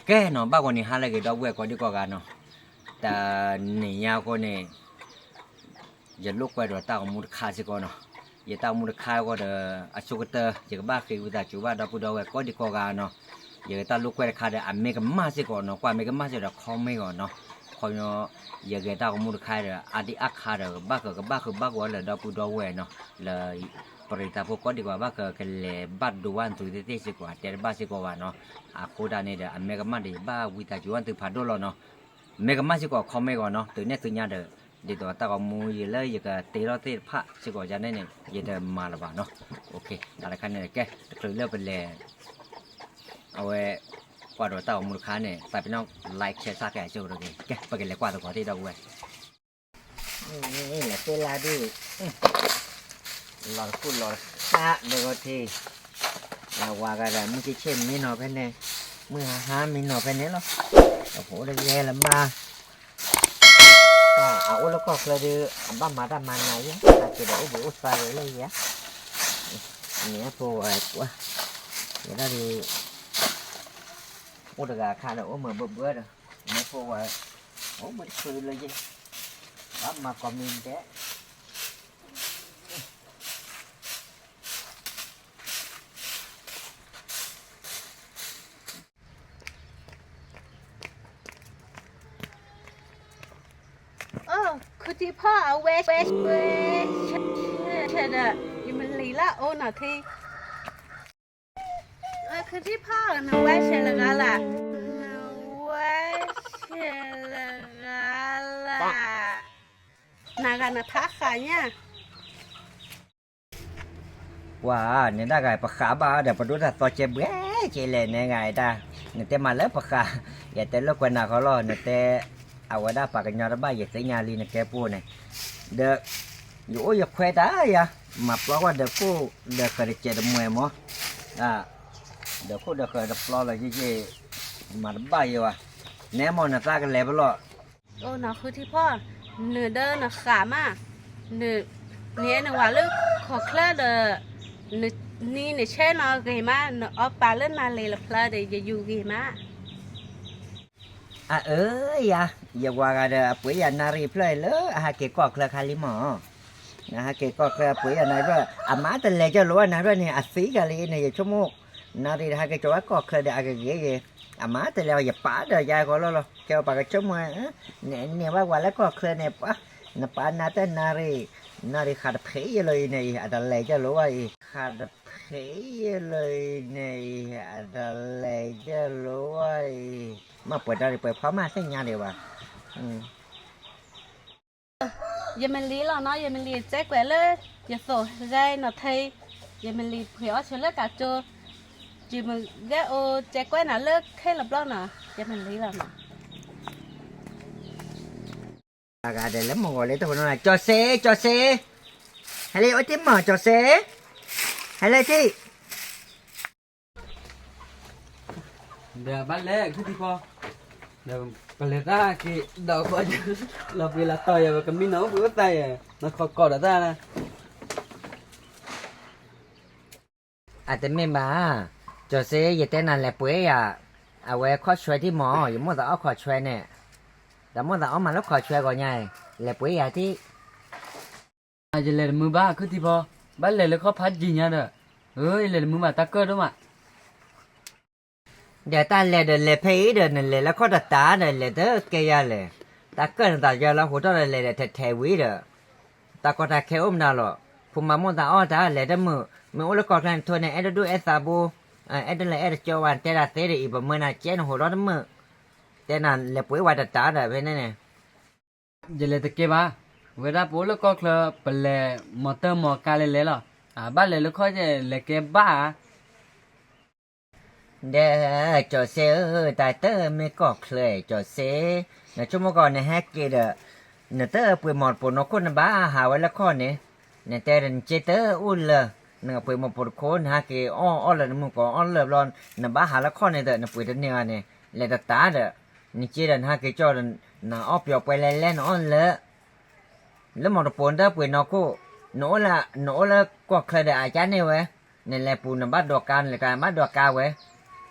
ကဲနီၤ ဘၣ်ဂီၤနံၤဟါလၢအဂ့ၤ ဒီပုၢ်ဝဲၢ်ကိးဒံကိးဂၤနီၤ, တနံၤညါအဃိန့ၣ် ယလိာ်ကွဲဒီးတၢ်ဂီၤမူတခါစ့ၢ်ကီးနီၤ, ယတၢ်ဂီၤမူတခါအဂီၢ်ဒီး အဆိကတၢၢ် ယကဘၣ်ဃ့ဝံသးစူၤဘၣ်ဒီပုၢ်ဒီဝဲၢ်ကိးဒံကိးဂၤနီၤ, ယဂဲၤတၢ်လိာ်ကွဲတခါဒီး အမ့ၢ်ကမၣ်စ့ၢ်ကီးနီၤ, ကွၢ်မ့ၢ်ကမၣ်စ့ၢ်ဒီး comment ဂီၤနီၤ, ခီပညီ ယဂဲၤတၢ်ဂီၤမူတခါဒီး အါဒံအါခါဒီး ကဘၣ်ဃးကဘၣ်ဃုာ်ဘၣ်ဂီၤလၢဒီပုၢ်ဒီဝဲၢ်နီၤ, လၢ ပရံးသးဖိကိးဒံကိးဂၤ ဘၣ်ဃးကလဲၤဘၣ်ဒိဝဲနသုသ့ၣ်သ့ၣ်စ့ၢ်ကီး တဲတဘၣ်စ့ၢ်ကီးဘၣ်နီၤ, အဃိဒၣ်န့ၣ်ဒီး အမ့ၢ်ကမၣ်ဒီး ယဘၣ်ဝံသးစူၤဘၣ်နသုဖးဒိၣ်လီၤနီၤ, မ့ၢ်ကမၣ်စ့ၢ်ကီး comment ဂီၤနီၤ, တုၤန့ၣ်သုညါဒီး ဒ်သိးတၢ်ဂီၤမူယံၤလၢယကတ့ထီၣ်သ့ၣ်တဖၣ်စ့ၢ်ကီးယၤန့ၣ်န့ၣ် ယတမၤလၢၤဘၣ်နီၤ, တၢ်တခါန့ၣ် ကဲ တချုးလၢပလဲၤ အဝဲ ကွၢ်ဒီးတၢ်ဂီၤမူတခါန့ၣ် သးပ့ၤနီၣ် like share subscribe အဆိကတၢၢ်က့ၤ, ကဲ ပကလဲၤကွၢ်သကိးသ့ၣ်ဒီပုၢ်ဝဲၢ် လဲၤသ့ၣ်လၢဒုး လီၤတခိၣ်လီၤတခါ ဒဲကီထံ လၢဝၤဂၤဒီး မုၢ်ဆ့ၣ်ဆ့ၣ်မံနီၤဖဲန့ၣ်, မုၢ်ဟါဟါမံနီၤဖဲန့ၣ်လီၤ, အဖိတဂဲလၢၤဘၣ်, အအိၣ်လၢကီၢ်ချၢဒုး အဘၣ်မၤတၢ်မၤနၤယဲ, ဟဲက့ၤဒီးအိၣ်ဘှံးအိၣ်သါလၢယဲ, မ့ၢ်အဖိဝဲကွၢ်, ယဲဒၣ်ဒုး အိၣ်တဂၤအခါဒီး အိၣ်မုာ်ဘၢဘၢဒီး, မ့ၢ်ဖိဝဲ အိၣ်ဘှံးတချုးလၢယဲ, ဘၣ်မၤကိးမံၤဒဲး အိ ခုထံဖီၣ်အဝဲ ဝဲ ဝဲ ဆဲဒီး ယမ့ၢ်လံၤလၢအအိၣ်နီၤထံ, ခုထံဖီၣ် နဝဲဆဲလၢဂၤလၢ်, နဝဲဆဲလၢဂၤလၢ်, နဂၤနထါဃာ်ညါ ပှၤ နတၢ်ဂၤ ပဃးဘၣ်ဒီး ပဒိၣ်တၢ်သီကဲဘှဲကဲလဲၣ် နဂၤတၢ်, နတဲမၤလၢပဃး, ယတဲလိာ်ကွဲနၤဃီလီၤ နတဲ, အဝဲဒၣ်ပှၤကညီတဘၣ် ယသ့ၣ်ညါလံ နကဲပိၢ်န့ၣ်, ဒီး ယအိၣ်ယခွဲးတၢ်ယၤ, မၤပျီကွၢ်ဒီးခိၣ်ဒီးဃၢၤတစဲးတမှဲၤမး, ဒီးခိၣ်ဒီးဃၢၤတပျီလီၤယဲၢ်ယဲၢ်, မၤတဘၣ်ယဲၢ်ဘၣ်, နဲမ့ၢ်နသးကလဲၤဖဲလဲၣ် အိ နဃုထံဖီၣ်, နဒၢနဃာ်မး, န, နဟဲနဝၤလၢခီၣ်ချၢဒီး, နနံၤနဆဲနီၤဂ့ၤမး, နအီပာ်လၢနၤလံၤလၢဖျၢၣ်ဒီး ယယူၤဂ့ၤမး. အအၢယၤ, ယဝၤဂၤဒီးအပှ့ၤယၤနၣ်ရံၣ်ဖျၢၣ်လၢအဟးက့ၤကီၢ်ချၢခါလံမး, နဟးက့ၤကီၢ်ချၢအပှ့ၤယၤနၣ်ရံၣ်ဖျၢၣ် အမၤတလဲၤကၢ်လိာ်ဝဲနၣ်ရံၣ်ဖျၢၣ်န့ၣ် အသံကၤလံန့ၣ် ယဆိကမိၣ်, နၣ်ရံၣ်တဟးက့ၤကီၢ်ဝဲကီၢ်ချၢဒီးအကဂ့ၤဂ့ၤ, အမၤတလဲၤအီၤ ယပာ်ဒီးယၤဃီလီၤလီၤ ကဲပှၤကဆိကမိၣ်, နန့ၢ်ဘၣ်ဝၤလၢကီၢ်ချၢန့ၣ်ပှၤ, နပာ်နၤတၢ်နၣ်ရံၣ်, နၣ်ရံၣ်ဃးတဖံးယဲၢ်လၢအံၤန့ၣ်အံၤ အတလဲၤကၢ်လိာ်ဝဲအံၤ, ဃးတဖံးယဲၢ်လၢအံၤန့ၣ်အံၤ အတလဲၤကၢ်လိာ်ဝဲအံၤ, မ့ၢ်ပှဲၤဒီးပှဲၤဖီမးသ့ၣ်ညါဒံးဘၣ် ယမ့ၢ်လံၤလီၤနီၤ ယမ့ၢ်လံၤစဲကွဲးလၢ ယသိးဂဲၤနီၤထံ, ယမ့ၢ်လံၤပှ့ၤအီၣ်ဆၢလၢကးကၠိ, ယမ့ၢ်ဂဲၤအိၣ်စဲကွဲးနၤလၢခဲလၢာ်ဘျီနီၤ ယမ့ၢ်လံၤလီၤနီၤ. အဂၤဒီးလၢမုၢ်ဂီၤလၢတဝဲနီၤ ကၠီၤစ့ ကၠီၤစ့, ဟဲလၢယအိၣ်တ့ၢ်မး ကၠီၤစ့, ဟဲလၢတ့ၢ် ဒီးဘၣ်လဲၣ် ခုထံဖီ, ဒီးပလဲၤတၢ်က့ၤဒီး လီၤပှ့ၤလီၤတီၤယၤ ပကမံနီၤအိၣ်ဘှံးအိၣ်သါယၤ နခီကီးဒီးတၢ်လၢ အတမ့ၢ်ဘၣ်, ကၠီၤစ့ ယတဲနၤလဲၤပှ့ၤယၤ, အဝဲခီၣ်ဆွဲထံၣ်မး ယမိၣ်သးအီၣ်ခီၣ်ဆွဲန့ၣ်, ဒီးမိၣ်သးအီၣ်မးလၢခီၣ်ဆွဲဂီၤညါအံၤ, လဲၤပှ့ၤယၤထံၣ် ယလဲၤတမုာ်ဘၣ် ခုထံဖီ, ဘၣ်လဲၤလၢခီၣ်ဖးယံၤညါဒီး, ယလဲၤတမုာ်ဘၣ် တၢ်ကၢၣ်ဒိၣ်မး. ဒီးတၢ်လဲၤဒီးလဲၤဖဲအံၤဒီး နလဲၤလၢခီၣ်တတၤဒီး လဲၤတကဲယၤလဲၣ်, တၢ်ကၢၣ်နသးယၤလၢဟိးထီၣ်ဒီးလဲၤဒီးထဲထဲဝံၤဒီး, တၢ်ကီတၢ်ခဲအိၣ်မနုၤလီၤ, ဖိမၤမိၣ်သးအီၣ်တၢ်လဲၤတမုာ်, မ့ၢ်အိၣ်လၢကီၢ်ချၢနထိန့ၣ် အဲၣ်တဒူၣ်အဲၣ်သးဘိ, အဲၣ်တလဲၤအဲၣ်တကၠီဝဲ တဲဒၣ်သ့ဒီးအံၤ ပမၢနၤကဲနဟိးထီၣ်တမုာ်, တဲနၤလဲၤပှ့ၤဝဲတတၤဒီးဖဲန့ၣ်န့ၣ် ယလဲၤတကဲဘၣ်, ဝဲဒၣ်ပအိၣ်လၢကီၢ်ချၢ ပလဲၤမီၤတၢ်မီၤကါလဲၤလဲၤလီၤ, ဘၣ်လဲၤလၢခီၣ်လဲၤကဲဘၣ်ဧါ. ဒီး ကၠီၤစ့ဧၢ, တၢ်တမ့ၢ်ကီၢ်ချၢ ကၠီၤစ့, နဆိကမိၣ်ကီးနဟဲက့ၤဒီး, နတပှ့ၤမီၤတပိၤနီၢ်ခိၣ် နဘၣ်ဟးဝဲလၢခီၣ်န့ၣ်, နတဲဒီးနစ့တအိၣ်လၢ, နကပှ့ၤမီၤပိၤတခိၣ် နဟးက့ၤအီၣ်အီၣ်လၢနမုၢ်ကီၢ်အီၣ်လၢဘျီ, နဘၣ်ဟးလၢခီၣ်န့ၣ်ဒီး နပှ့ၤတန့ၢ်ဘၣ်န့ၣ်, လဲၤတတၤဒီး, နစ့ဒီးနဟးက့ၤကၠီဒီး, နအီၣ်ပယီၤပှဲၤလဲၤလဲၤနအီၣ်လၢ လၢမီၤတပိၤနတပှ့ၤနီၢ်ခိၣ်, နအိၣ်လၢ, နအိၣ်လၢကီၢ်ချၢဒီးအကါန့ၢ်ဝဲ, နလဲၤပူၤနဘၣ်ဒိးကါ နလဲၤကါနဘၣ်ဒိးကါဝဲ,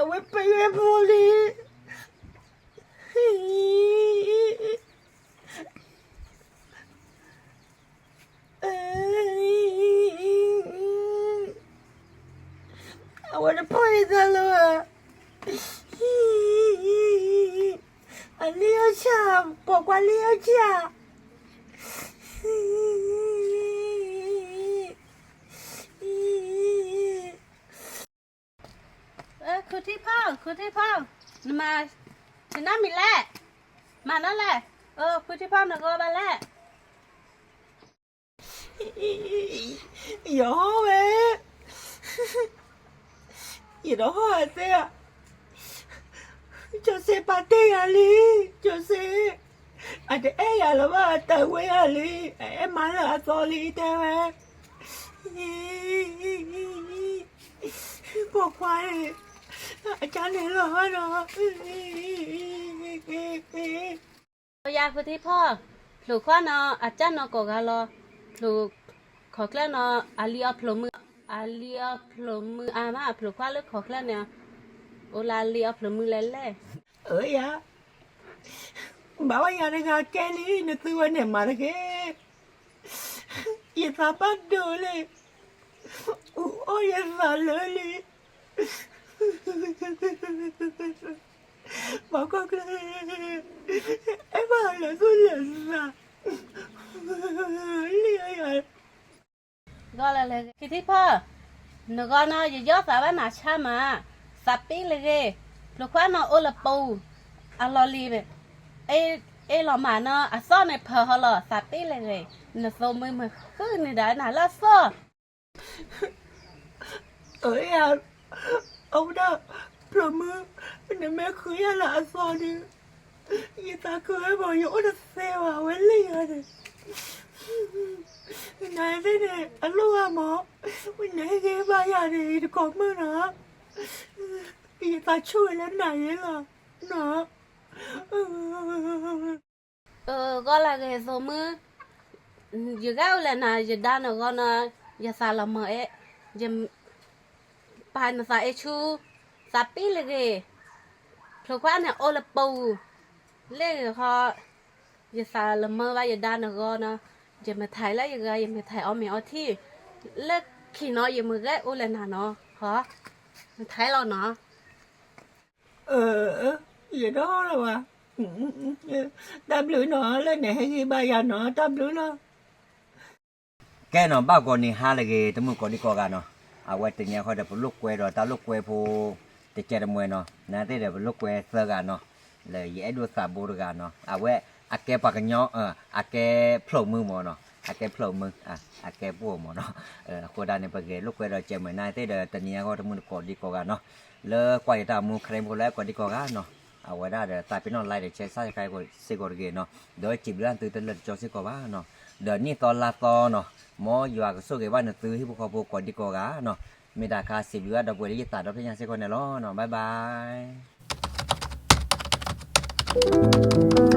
အဝဲပယွဲဖိလံ, အဝဲတဖီၣ်အသးလၢၤဘၣ်, အလံၣ်အီၣ်ဆၣ်, ပိာ်ခွါလံၣ်အီၣ်ဆၣ်. ခူထံဖီ, ခူထံဖီ, နမၤ, နနၢ်မံၤလဲၣ်, မၤနီၢ်လဲၣ်, ခူထံဖီနဂီၢ်ဘၣ်လဲၣ်. ယဟီၣ်ဝဲ, ယတဟီၣ်အသ့ဧါ, ကၠီၤစ့ပာ်တ့ၢ်ယၤလံ, ကၠီၤစ့, အတအဲၣ်ယၤလၢၤဘၣ်, အတၢ်ဝဲယၤလံ, အအဲၣ်မးလၢအသီလံ တဲဝဲ. ပိာ်ခွါ, အကၢ်န့ၣ်လီၤဘၣ်နီၤ. ယၤခူထံဖီ, ဖျိခွါနီၤ အကၢ်နီၤကိးဂၤလီၤ, ဖျိ, ခိးကျၢၢ်နီၤ အလံအီဖျိမုၢ်, အလံအီဖျိမုၢ်အါမး ဖျိခွါလၢခိးကျၢၢ်န့ၣ်, အိၣ်လၢအလံအီဖျိမုၢ်လဲၣ်လဲၣ်. အၢယၤ, ဘၣ်ဝဲယၤတဂၤကဲလံ နသုဝဲန့ၣ်မၤတက့ၢ်. ယသးဘၣ်ဒိလံ, အူအီၣ်ယသးလၢလံ. ပှၤကီၢ်ချၢ, အဲၣ်ဘၣ်လၢသူၣ်လၢသး, လံယၤ, ဂီၢ်လၢလၢဂ့ၤ ခံထံဖီ, နဂီၢ်နီၤ ယယီၣ်သးဘၣ်နၤဆါမး, သးပ့ၢ်လၢဂ့ၤ, ဖျိခွါနီၤအိၣ်လၢပူၤ, အလီၢ်လံၤ, အ့ၣ်လီၤမးနီၤ အသီၣ်န့ၣ်ဖၢဟီလီၤ သးပ့ၢ်လၢဂ့ၤ, နသိမုၢ်မုၢ်ဃုန့ၣ်ဒၣ်နၤလၢအသီၣ်. အၢယၤ, အဝဲဒၣ်, ဖျိမုၢ်, နမ့ၢ်ဃုယၤလၢအသီဒုး, ယသးခုဝဲဘၣ် ယအိၣ်တသ့ဘၣ် အဝဲလံယၤန့ၣ်, နသ့ၣ်န့ၣ် အလိၣ်ဂၤမး, နဟ့ၣ်ဂံၢ်ဘါယၤန့ၣ် ယတကိးမုၣ်နီၤ, ယသးဆိၣ်ဂ့ၤလၢနၤယဲလီၤ, နီၤ. ဂီၢ်လၢဂ့ၤသိမုၢ်, ယဂဲၤအိၣ်လဲၣ်နၤ ယဒါနဂီၢ်နီၤ, ယသးလီၤမၢအဲၣ်, ယ, ပာ်နသးအ့ၣ်ဆူ, သးပ့ၢ်လၢဂ့ၤ, ဖျိခွါန့ၣ်အိၣ်လၢပူၤ, လၢဂ့ၤဃီ, ယသးလီၤမၢဘၣ်ယဒါနဂီၢ်နီၤ, ယမ့ၢ်ထဲးလၢယဂၤ ယမ့ၢ်ထဲးအီၣ်မ့ၤအီထံ, လၢခံနီၤ ယမ့ၢ်ဂဲၤအိၣ်လဲၣ်နၤနီၤ, မ့ၢ်ထဲးလီၤနီၤ. ယတဟီၣ်လၢၤဘၣ်, တၢ်ဘျုးနီၤ လၢနဟ့ၣ်ဂံၢ်ဘါယၤနီၤ တၢ်ဘျုးလီၤ. ကဲနီၤ ဘၣ်ဂီၤန့ၣ်ဟါလၢဂ့ၤ တမုၢ်ကိးဒံကိးဂၤနီၤ, အဝဲတနံၤအံၤဃီဒီး ပလိာ်ကွဲဒီးတၢ်လိာ်ကွဲဖိ တကဲတမှဲနီၤ, နာ်သ့ၣ်ဒီး ပလိာ်ကွဲသၢဂၤနီၤ, လၢယအဲၣ်ဒိးသးဘိတဂၤနီၤ, အဝဲအကဲပှၤကညီ, အကဲဖျိးမုၢ်မ့ၢ်နီၤ, အကဲဖျိးမုၢ်, အကဲပှိၢ်မ့ၢ်နီၤ, အဃိဒၣ်န့ၣ် ပဂဲၤလိာ်ကွဲဒီးကဲမုၢ် နာ်သ့ၣ်ဒီး တနံၤအံၤဃီ တမုၢ်ကိးဒံကိးဂၤနီၤ, လၢကွၢ်ယတၢ်မူ ခရံာ်ဖိလၢအဲၣ်ကိးဒံကိးဂၤနီၤ, အဝဲဒၣ်ဒီး သးပ့ၤနီၣ် like ဒီး share subscribe စ့ၢ်ကီးတဂ့ၤနီၤ, ဒီးစံးဘျုးဘၣ်သုတလၢာ်တကီစ့ၢ်ကီးဘၣ်နီၤ, ဒီးနံၣ်သီလါသီနီၤ, မ်ယွၤကဆိၣ်ဂ့ၤဘၣ်နသုဟံၣ်ဖိဃီဖိကိးဒံကိးဂၤနီၤ, မ့ၢ်တၢ်ခါစံးဘျုးဘၣ်ဒီပုၢ်ဝဲၢ်လၢယသးဒီဖျၢၣ်ညါစ့ၢ်ကီးန့ၣ်လီၤ, bye bye.